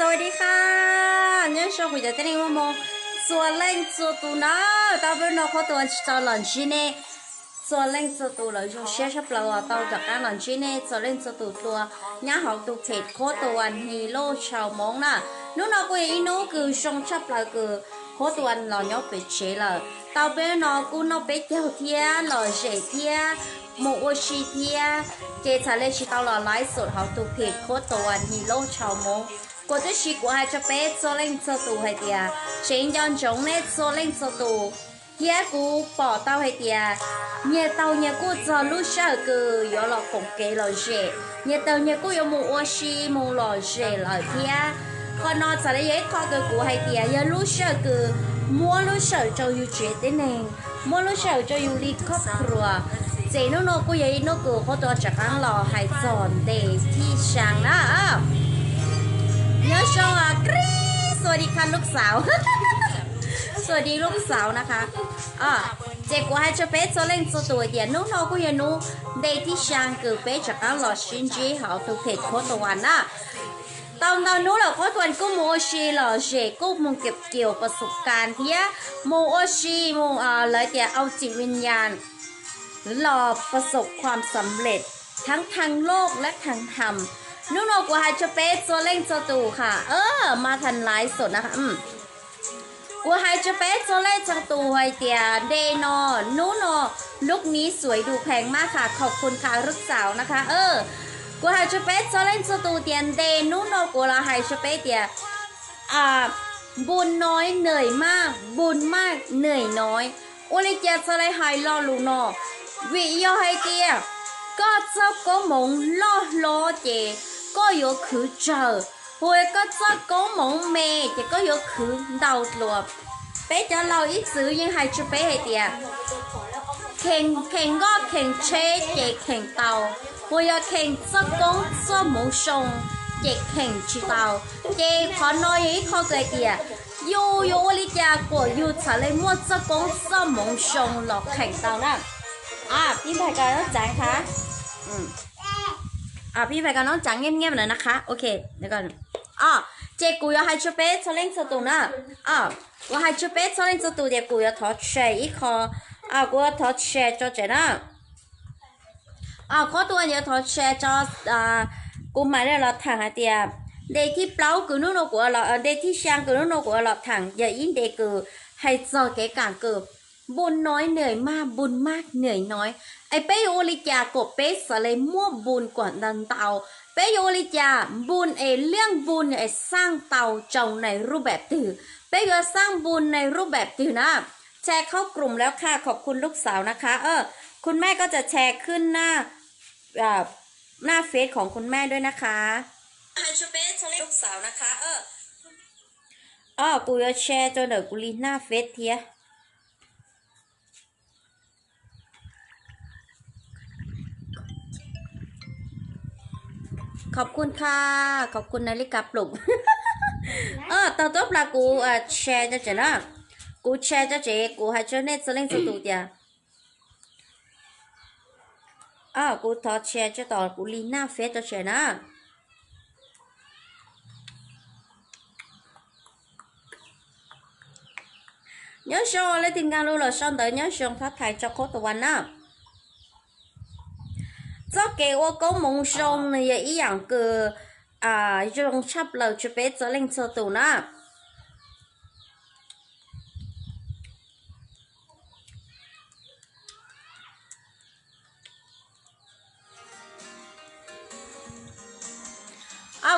สวัสดีค่ะ nyob zoo kuv cov tib neeg muaj hmoo txhua leej txhua tus na. Tau peb no qhuab tus tsis tau los ntsib nej, txhua leej txhua tus lawv zoo siab tshaj plaws uas tau rov qab los ntsib nej txhua leej txhua tus tua nyob hauv tus phem qhuab tus hni loj tshau hmoov na. Hnub no kuj yog ib hnub kws zoo tshaj plaws kws qhuab tus los nyob pem tsev lawm. Tau peb no kuj noj peb caug thiab lom zem thiab mus ua si thiab, ces txhad le tsis tau los laiv xum hauv tus phem qhuab tus hni loj tshau hmoov. Kuv twb si kuv hais rau peb txhua leej txhua tus hais tias tsev nco ntsoov nej txhua leej txhua tus, thiab kuv pom tau hais tias nyias tau nyias kuj txog lub sij hawm kws yuav los koom kev lom zem, nyias tau nyias kuj yuav mus ua si mus lom zem lawm thiab. Qhov no txhad le yog ib qho kws kuv hais tias yog lub sij hawm kws muab lub sij hawm rau yus tsev tib neeg, muab lub sij hawm rau yus li khob kruas. Ces hnub no kuj yog ib hnub kws qhuab tus rov qab los hais txog ntes thij xyaa na. Nyob zoo kri, สวัสดีค่ะลูกสาว สวัสดีลูกสาวนะคะ. Ces kuv hais rau peb txhua leej txhua tus hais tias hnub no kuj yog hnub ntes thij xyaa kws peb rov qab los sib ntsib hauv tus phem qhuab tus na. Tau ntau hnub lawm qhuab tus kuj mus ua si lom zem kuj mus kiam kiam pas xum kas thiab mus ua si mus lawv tias au txim vim nyas los pas xum kham xam lej thav thaj loj lab thav ham. Hnub no kuv hais rau peb txhua leej txhua tus ha, mas than laiv xum na. Kuv hais rau peb txhua leej txhua tus hais tias ntes no, hnub no, lub miv xuav du pheej maj khas khaum khun khas rub txaus na khas. Kuv hais rau peb txhua leej txhua tus tias ntes hnub no kuv los hais rau peb tias npun nois nws maj, npun maj nws nois. Ua li cas txhad le hais lo lus no? Vim yog hais tias koj txoj koob hmoov loj hlob ces koj yuav khwv tsawg, hu koj txoj koob hmoov me ces koj yuav khwv ntau dlua. Peb cov laus ib txwm yeej hais rau peb hais tias kheem nkoj kheem tsheb ces kheem tau, hu yog kheem txoj koob txoj hmoov zoo ces kheem tsis tau. Ces qhov no yog ib qho kws hais tias yus yuav ua li cas kom yus txhad le muaj txoj koob txoj hmoov zoo los kheem tau na. Pib npais ko nov tsav kha, pib npais ko nov tsav nyiaj nyiaj na kha, ok. Ces kuv yuav hais rau peb txhua leej txhua tus na, kuv hais rau peb txhua leej txhua tus tias kuv yuav thov share ib qho, kuv yuav thov share tso tseg na. Qhov tuaj yuav thov share tso, kuv mam li los tham hais tias ntes thib plaub kws hnub no kuv, ntes thib xyaa kws hnub no kuv los tham yog ib ntes kws hais txog kev kam kws npun nois nws maj, npun maj nws nois. Es peb yuav ua li cas kom peb xav le muaj npun kom ntau ntau? Peb yuav ua li cas npun es liaj npun es xaj tau rau nais rub npam twg? Peb yuav xaj npun nais rub npam twg na? Share khaub krum lawm kha, khov khun lub xauv na kha. Khun maj koj txawm share khwb na, na fej khoom khun maj dua na kha. Kuv yuav share rau ntawm kuv li na fej thiab. Khov khun kha, khov khun na li ka plum. Tau tuab plas kuv share tso tseg na. Kuv share tso tseg, kuv hais rau nej txhua leej txhua tus tias kuv thov share tso tom kuv li na fej tso tseg na. Nyob zoo leej twg nkaag lug los sau ntawv nyob zoo thov thaiv tso qhuab tus vas na. Txoj kev ua koob hmoov zoo nws yog ib yaam kws zoo tshaj plaws rua peb txhua leej txhua tus na.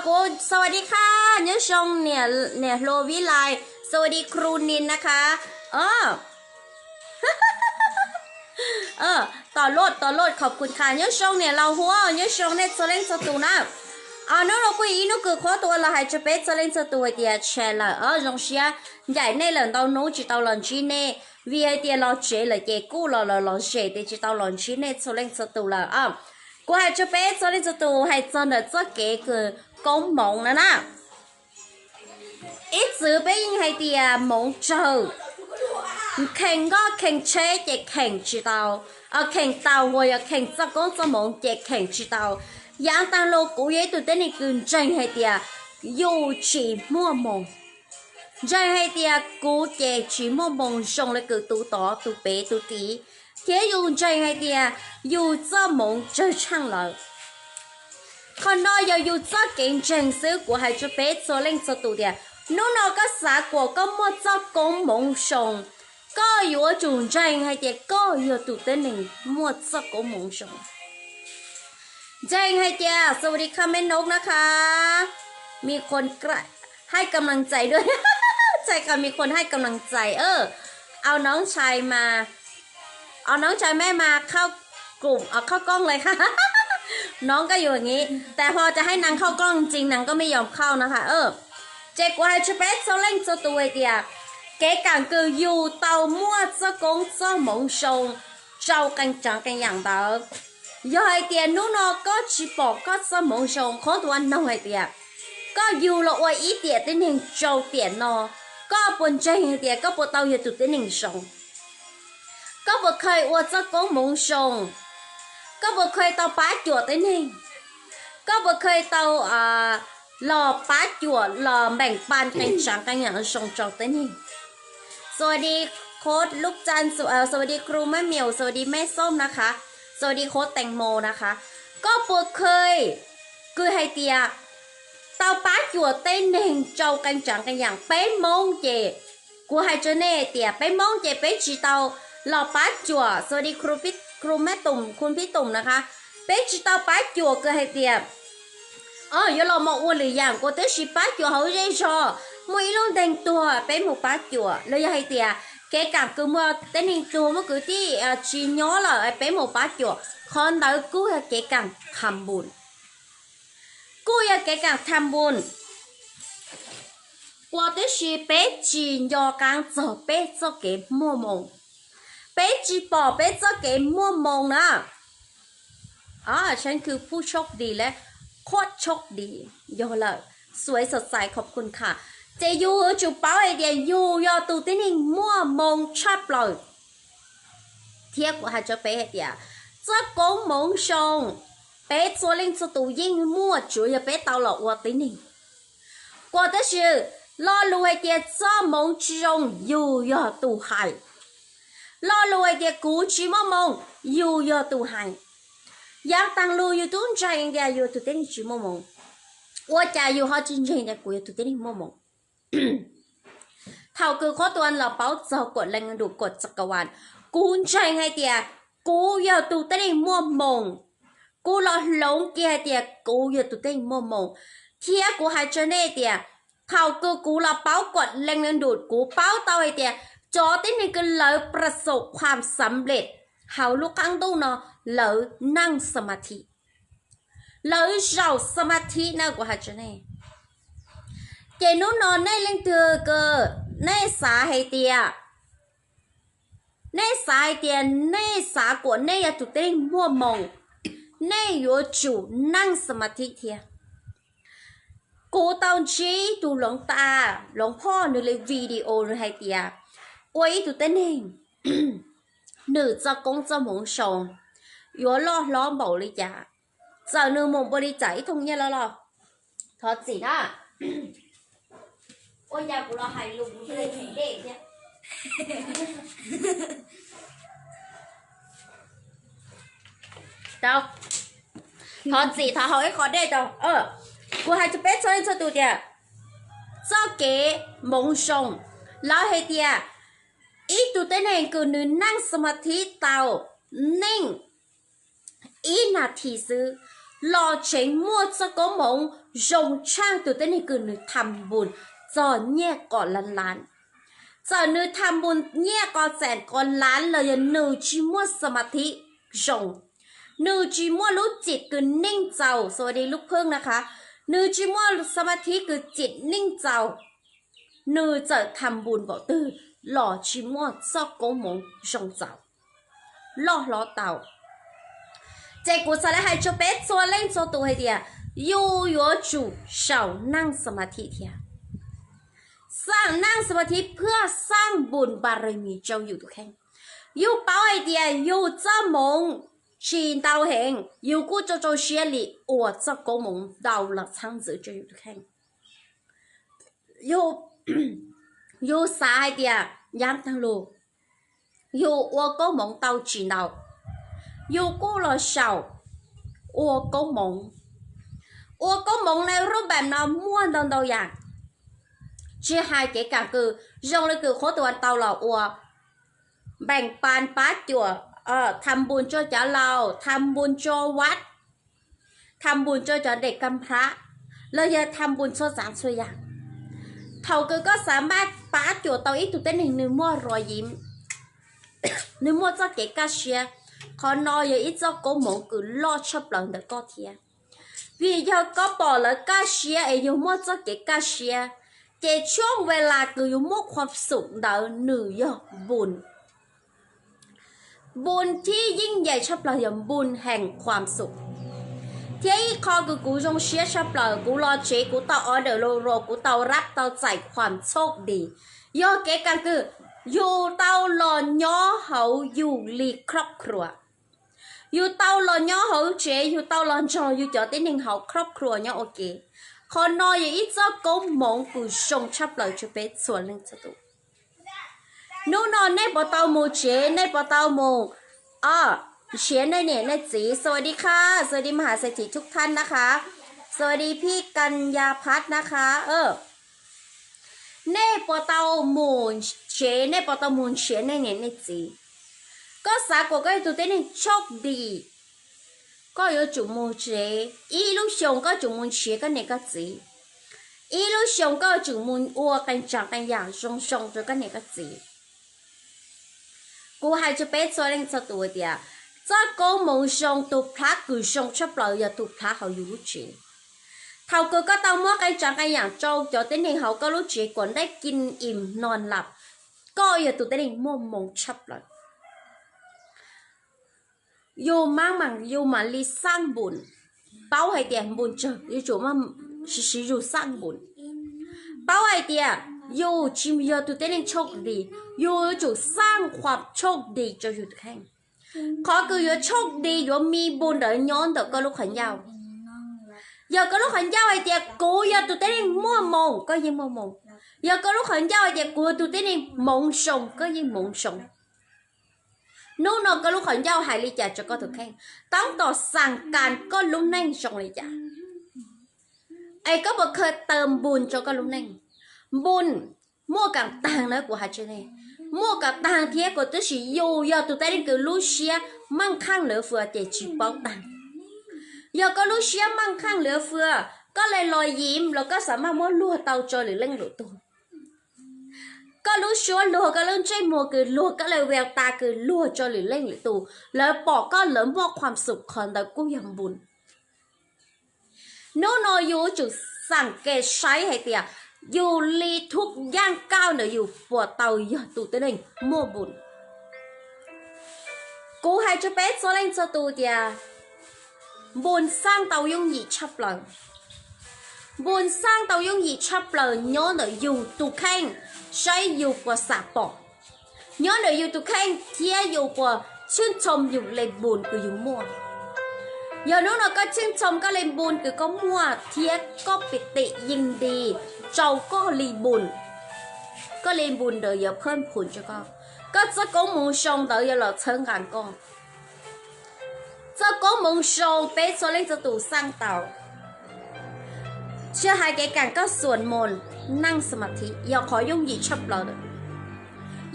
Kuv สวัสดีค่ะ nyob zoo niam hluas Vib Lais, สวัสดีครูนินนะคะ. Tom loj tom loj khov khun kha, nyob zoo niam laus Huab, nyob zoo nej txhua leej txhua tus na. Hnub no kuj yog ib hnub kws qhuab tus los hais rua peb txhua leej txhua tus hais tias tshav lawm, zoo siab ncaim nej lawm ntau hnub tsis tau los ntsib nej, vim hais tias los tsev lawm ces kuj los lom zem tes tsis tau los ntsib nej txhua leej txhua tus lawm. Kuv hais rua peb txhua leej txhua tus hais txog ntawm txoj kev kws koob hmoov na na. Ib txwv peb yeej hais tias hmoov tsawg, kheem nkoj kheem tsheb ces kheem tsis tau, kheem tau hua yog kheem txoj koob txoj hmoov ces kheem tsis tau. Yaav taag lug kuv yog ib tug tib neeg kws ntseeg hais tias yus tsis muaj hmoo. Ntseeg hais tias kuv ces tsis muaj hmoo zoo li kws tus tod tus pem tus tid, thiab yus ntseeg hais tias yus txoj hmoov tsawg tshaaj lawm. Qhov no yog yus txoj kev ntseeg xwb, kuv hais rau peb txhua leej txhua tus tias hnub no koj xav kuas koj muaj txoj koob hmoov zoo, koj yuav tsum ntseeg hais tias koj yog tus tib neeg muaj txoj koob hmoov zoo. Ntseeg hais tias สวัสดีค่ะแม่นกนะคะ มีคนให้กำลังใจด้วย ใช่ค่ะ มีคนให้กำลังใจ เออ เอาน้องชายมา เอาน้องชายแม่มาเข้ากลุ่ม เอาเข้ากล้องเลยค่ะ น้องก็อยู่อย่างนี้ แต่พอจะให้นางเข้ากล้องจริงนางก็ไม่ยอมเข้านะคะ เออ Ces kuv hais rau peb txhua leej txhua tus hais tias kev kaam kws yus tau muaj txoj koob txoj hmoov zoo rau qee tsaav qee yaam ntawd, yog hais tias hnub no koj tsis pom koj txoj hmoov zoo, qhov ntawd noog hais tias koj yug los ua ib tiam tib neeg rau tiam no, koj puas ntseeg hais tias koj puas tau yog tus tib neeg zoo? Koj puas kheev ua txoj koob hmoov zoo? Koj puas kheev tau pab cuam tib neeg? Koj puas kheev tau los pab cuam los npeem pab qee tsaav qee yaam zoo rau tib neeg? สวัสดีโค้ชลูกจันทร์ สวัสดีครูแม่เหมียว สวัสดีแม่ส้มนะคะ สวัสดีโค้ชแตงโมนะคะ Koj puas kheev kws hais tias tau pab cuam tib neeg rau qee tsaav qee yaam? Peb Moob ces kuv hais rau nej hais tias peb Moob ces peb tsis tau los pab cuam, สวัสดีครูแม่ตุ่ม คุณพี่ตุ่มนะคะ peb tsis tau pab cuam kws hais tias o yuav los mus ua lwm yaam kuas tab sis pab cuam hauv zej zog, muaj ib lub nteeg tuag peb mus pab cuam, los yog hais tias kev kaam kws muaj tib neeg tuag, muaj kwv tij tsis nyob lawm peb mus pab cuam, qhov ntawd kuj yog kev kaam tham npun, kuj yog kev kaam tham npun. Kuas tab sis peb tsis nco qab txog peb txoj kev muaj hmoo, peb tsis pom peb txoj kev muaj hmoo na. ฉันคือผู้โชคดีและโคตรโชคดี yog lawm, สวยสดใส ขอบคุณค่ะ Ces yus yuav tsum paub hais tias yus yog tus tib neeg muaj hmoo tshaj plaws. Thiab kuv hais rau peb hais tias txoj koob hmoov zoo peb txhua leej txhua tus yeej muaj, tsuav yog peb tau los ua tib neeg. Kuas tab sis lo lus hais tias txoj hmoov tsis zoo yus yog tus hais, lo lus hais tias kuv tsis muaj hmoo yus yog tus hais. Yav taag lug yus tub ntseeg tias yus tus tib neeg tsis muaj hmoo, ua cas yus ho tsis ntseeg tias kuv yog tus tib neeg muaj hmoo? Thaum kws qhov tuas los paub txog kuam leej lwm dum kuam txakav vas, kuv ntseeg hais tias kuv yog tus tib neeg muaj hmoo. Kuv los hloov kiag hais tias kuv yog tus tib neeg muaj hmoo, thiab kuv hais rau nej tias thaum kws kuv los paub kuam leej lwm dum, kuv paub tau hais tias cov tib neeg kws lawv ประสบความสำเร็จ hauv lub qaab ntuj no, lawv naj xa ma thi, lawv zaum xa ma thi na, kuv hais rau nej. Ces hnub no nej leej twg kws nej xav hais tias, nej xav hais tias nej xav kuas nej yog tus tib neeg muaj hmoo, nej yuav tsum naj xa ma thi thiab. Kuv tau ntsib tus hloov tas, hloov phoj nws li video nws hais tias ua ib tug tib neeg, nws txoj koob txoj hmoov zoo, yuav loj hlob npaum li cas, txawm nws mus npaum li cas ib thooj nyiaj loj loj. Thov txim na, ua cas kuv los hais lus kuv thiaj li dej thiab. Thov txim, thov haus ib qho dej rau. Kuv hais rau peb txhua leej txhua tus tias txoj kev hmoov zoo, lawv hais tias ib tug tib neeg kws nws naj xa ma thi tau neej ib nas this xwb, los tseem muaj txoj koob hmoov zoo tshaj tus tib neeg kws nws tham npun txog nyiaj kom lav lav. Txawm nws tham npun nyiaj kom xeem kom lav los yog nws tsis muaj xa ma thi zoo, nws tsis muaj lub txim kws neej txaus, สวัสดีลูกผึ้งนะคะ, nws tsis muaj xa ma thi kws txim neej txaus, nws txawm tham npun npaum twg los tsis muaj txoj koob hmoov zoo txaus, loj hlob tau. Ces kuv xav le hais rau peb txhua leej txhua tus hais tias yus yuav tsum zaum naj xa ma thi thiab, zaum naj xa ma thi เพื่อสร้างบุญบารมี rau yus tus kheej. Yus paub hais tias yus txoj hmoov tsis ntau heev, yus kuj rau rau siab li ua txoj koob hmoov ntau los txhab ntxwv rau yus tus kheej. yus, yus xav hais tias yav tag lug yus ua koob hmoov tau tsis ntau, yus kuj los xyaum ua koob hmoov. Ua koob hmoov le rub npam no muaj ntau ntau yam, tsis hais kev kam kws, zoo le kws qhuab tus ua tau los ua npeem pab pab cuam, tham npun rua cov laus, tham npun rua vaj, tham npun rua cov dej kam plab, los yog tham npun txhua txav txhua yam. Thaum kws koj xav maj pab cuam tau ib tug tib neeg nws muaj rua yim, nws muaj txoj kev kaj siab, qhov no yog ib txoj koob hmoov kws loj tshaj plaws ntawm koj thiab. Vim yog koj pom lawv kaj siab es yus muaj txoj kev kaj siab, ces tshuaj ve las kws yus muaj khuam xum ntawd nws yog npun. Npun thib yeej yam tshaj plaws yog npun hees khuam xum. Thiab ib qho kws kuv zoo siab tshaj plaws, kuv los tsev kuv tau order lus ros, kuv tau rab tau txais khuam txhooj dis. Yog kev kam kws yus tau los nyob hauv yus li khob khuam, yus tau los nyob hauv tsev, yus tau los nrog yus cov tib neeg hauv khob khuam nyob ua ke. Qhov no yog ib txoj koob hmoov kws zoo tshaj plaws rua peb txhua leej txhua tus. Hnub no nej puas tau mus tsev, nej puas tau mus nrhiav nej niam nej txiv? สวัสดีค่ะ สวัสดีมหาเศรษฐีทุกท่านนะคะ สวัสดีพี่กัญญาพัฒน์นะคะ Nej puas tau mus tsev, nej puas tau mus nrhiav nej niam nej txiv? Koj xav kom koj yog tus tib neeg tshoj dis, koj yuav tsum mus tsev ib lub xyoos, koj tsum mus nrhiav koj niam koj txiv. Ib lub xyoos koj tsum mus ua qee tsav qee yam zoo zoo rau koj niam koj txiv. Kuv hais rau peb txhua leej txhua tus tias, txoj koob hmoov zoo, tus plab kws zoo tshaj plaws yog tus plab hauv yus lub tsev. Thaum kws koj tau muab qee tsav qee yam rau cov tib neeg hauv koj lub tsev kom dej kin im no lawm, koj yog tus tib neeg muaj hmoo tshaj plaws. Yus mam mam yus mam li xaj npun, paub hais tias npun tsawg yuav tsum siv yus xaj npun. Paub hais tias yus tsis yog tus tib neeg tshoj dis, yus yuav tsum xaj khuam tshoj dis rau yus tus kheej. Qhov kws yuav tshoj dis yuav mi npun ntawd nyob ntawm koj lub qhov ncauj. Yog koj lub qhov ncauj hais tias kuv yog tus tib neeg muaj hmoo, koj yeej muaj hmoo. Yog koj lub qhov ncauj hais tias kuv yog tus tib neeg hmoov zoo, koj yeej hmoov zoo. Hnub no koj lub qhov ncauj hais li cas rau koj tus kheej, tab tom xav kas koj lub neej zoo li cas. Es koj puas khaws taw npun rau koj lub neej? Npun muaj kam taag na, kuv hais tseg ne, muaj kam taag thiab, kuv twb sis yus yog tus tib neeg kws lub siab meej khaaj lawv fwj ces tsis paub taag. Yog koj lub siab meej khaaj lawv fwj, koj le los yim los koj xav maj muab luag tau rau lwm leej lwm tug. Koj lub suab luag, koj lub ntsej muag kws luag, koj le veu tas kws luag rau lwm leej lwm tug, lawv pom koj lawv muaj khuam xum, qhov ntawd kuj yog npun. Hnub no yus yuav tsum xav kev saib hais tias yus li thub yaaj kauj ntawd yus puas tau yog tus tib neeg muaj npun. Kuv hais rau peb txhua leej txhua tus tias npun xaj tau yooj yim tshaj plaws. Npun xaj tau yooj yim tshaj plaws nyob ntawm yus tus kheej, saib yus puas xam pom, nyob ntawm yus tus kheej thiab yus puas tshwj txhoo yus le npun kws yus muaj. Yog hnub no koj tshwj txhoo koj le npun kws koj muaj thiab koj pim tim yeej nti rau koj li npun, koj li npun ntawd yuav phaj phum rau koj, koj txoj koob hmoov zoo ntawd yuav los txhawb nqa koj. Txoj koob hmoov zoo peb txhua leej txhua tus xaj tau. Tsis hais kev kaam koj xuam moos, naaj xas mas thib yog qhov yooj yim tshaj plaws.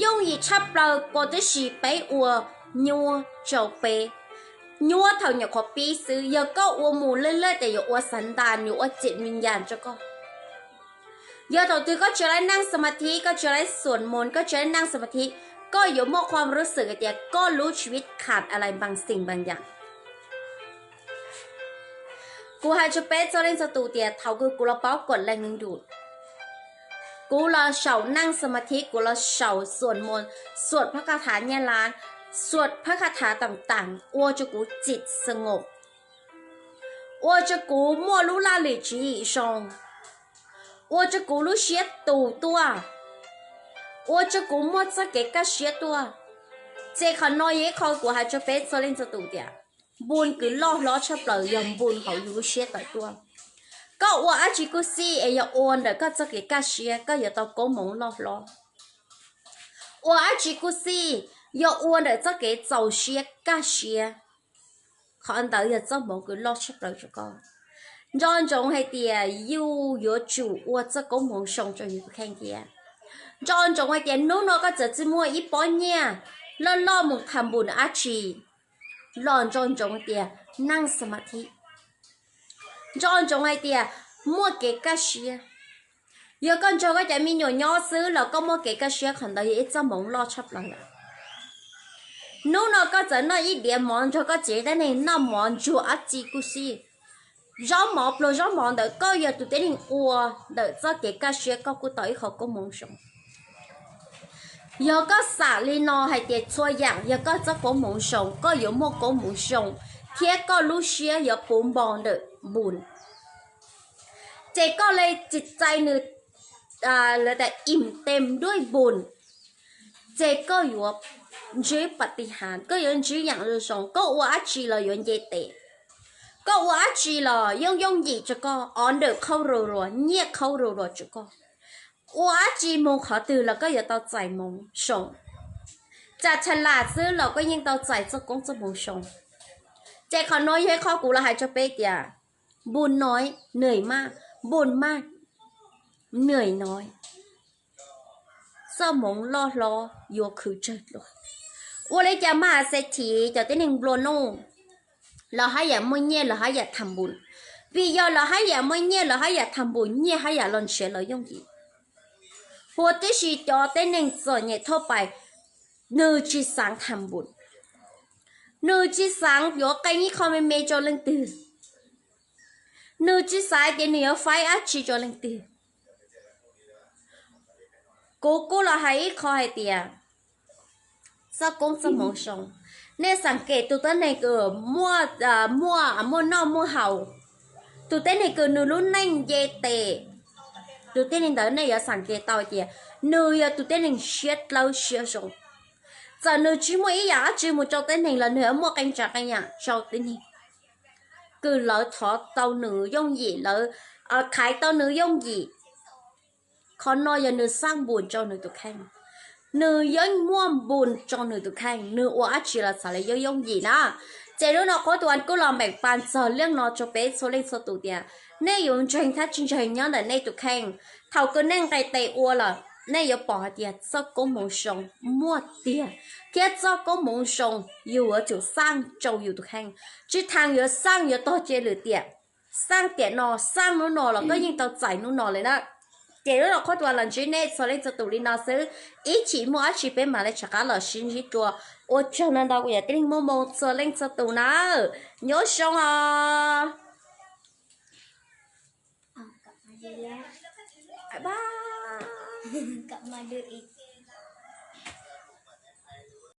Yooj yim tshaj plaws puas tib si peb ua nyuaj rau peb. Nyuaj thaum nyuam qhuav pib xwb, yog koj ua mus lwj lwj ces yuav ua xav ntas, yuav ua ciam mi ncas rau koj. Yog thaum twg koj tsis laib naaj xas mas thib, koj tsis laib xuam moos, koj tsis laib naaj xas mas thib, koj yuav muaj qhuam rub xwm hais tias koj lub tswv yim khav alai npaas xeem npaas yaam. Kuv hais rau peb txhua leej txhua tus tias thaum kws kuv los paub kuam leej neeg dum, kuv los xyaum naaj xas mas thib, kuv los xyaum xuam moos, xuam phab kha thav nyaj lab, xuam phab kha thav taam taam, ua rau kuv txim xas ngom, ua rau kuv muaj lub laj lim tswv yim zoo, ua rau kuv lub siab tus tuaj, ua rau kuv muaj txoj kev kaj siab tuaj. Ces qhov no yog ib qho kuv hais rau peb txhua leej txhua tus tias npun kws loj hlob tshaj plaws yog npun hauv yus lub siab tawm tuaj. Koj ua dab tsi kuj xij es yog ua ntawm koj txoj kev kaj siab koj yuav tau koob hmoov loj hlob. Ua dab tsi kuj xij, yog ua ntawm txoj kev txaus siab kaj siab, qhov ntawd yog txoj hmoov kws loj tshaj plaws rau koj. Nco ntsoov hais tias yus yuav tsum ua txoj koob hmoov zoo rau yus tus kheej thiab. Nco ntsoov hais tias hnub no koj txawm tsis muaj ib pob nyiaj loj loj mus tham npum dab tsi los nco ntsoov hais tias neej xa ma thib. Nco ntsoov hais tias muaj kev kaj siab. Yog koj nrog koj cov me nyuam nyob xwb los koj muaj kev kaj siab, qhov ntawd yog ib txoj hmoov loj tshaj plaws lawm. Hnub no koj txawm noj ib diav mov nrog koj tsev tib neeg noj mov ntsuag dab tsi kuj xij, zaub mov pluag zaub mov ntawd koj yog tus tib neeg ua ntawm txoj kev kaj siab koj kuj tau ib qho koob hmoov zoo. Yog koj xam li no hais tias txhua yam yog koj txoj koob hmoov zoo, koj yuav muaj koob hmoov zoo, thiab koj lub siab yuav puv npo ntawm npun. Ces koj li tsis txais nws, lawv tias im tes nruab npun, ces koj yuav ntsib pas tis has, koj yuav ntsib yam zoo zoo, koj ua dab tsi los yuav nce tes, koj ua dab tsi los yooj yooj yim rau koj, ob ntawm qhaub rau luas, nyiaj qhaub rau luas rau koj. Ua dab tsi mus qhov twg los koj yuav tau txais hmoov zoo. Tsam tsha las xwb los koj yeej tau txais txoj koob txoj hmoov zoo. Ces qhov no yog ib qho kuv los hais rau peb tias npun no nws mas, npun mas, nws no txoj hmoov loj hlob yuav khwv tsawg dua. Ua li cas mas xes thim cov tib neeg nplua nuj los haj yam muaj nyiaj los haj yam tham npun, vim yog los haj yam muaj nyiaj los haj yam tham npun, nyiaj haj yam los nrhiav los yooj yim. Huv tib si cov tib neeg txom nyem thauj pais, nws tsis xaav tham npun, nws tsis xaav yuav qee ib qho me me rau leej twg, nws tsis xav tias nws yuav faib dab tsi rau leej twg. Kuv kuj los hais ib qho hais tias txoj koob txoj hmoov zoo. Nej xaam kem tus tib neeg kws muaj, muaj, muaj noj muaj haus, tus tib neeg kws nws lub neej nce tes, tus tib neeg ntawd nej yuav xaam kem tau tias nws yog tus tib neeg siab dlawb siab zoo. Txawm nws tsis muaj ib yam dab tsi mus rau tib neeg los nws yuav muaj qee tsav qee yam rau tib neeg, kws lawv thov tau nws yooj yim, lawv khaiv tau nws yooj yim. Qhov no yog nws xaj npun rau nws tus kheej, nws yeej muaj npun rau nws tus kheej, nws ua dab tsi los txhad li yooj yooj yim na. Ces hnub no qhuab tuas kuj los meem pas txog leej no rau peb txhua leej txhua tus tias nej yuav ntseeg thiab tsis ntseeg nyob ntawm nej tus kheej. Thaum kws nej nqes tes ua lawm nej yuav pom hais tias txoj koob hmoov zoo muaj tiag, thiab txoj koob hmoov zoo yus yuav tsum xaj rau yus tus kheej, tsis tas yuav xaj yuav tog cia lwm tiam, xaj tiam no, xaj hnub no los koj yeej tau txais hnub no li na. Ces hnub no qhuab tuas los ntsib nej txhua leej txhua tus li no xwb, ib chim muaj dab tsi peb mam li rov qab los sib ntsib dua. Ua tsaug ntau ntau kuv yog tib neeg muaj moo txhua leej txhua tus na, nyob zoo os.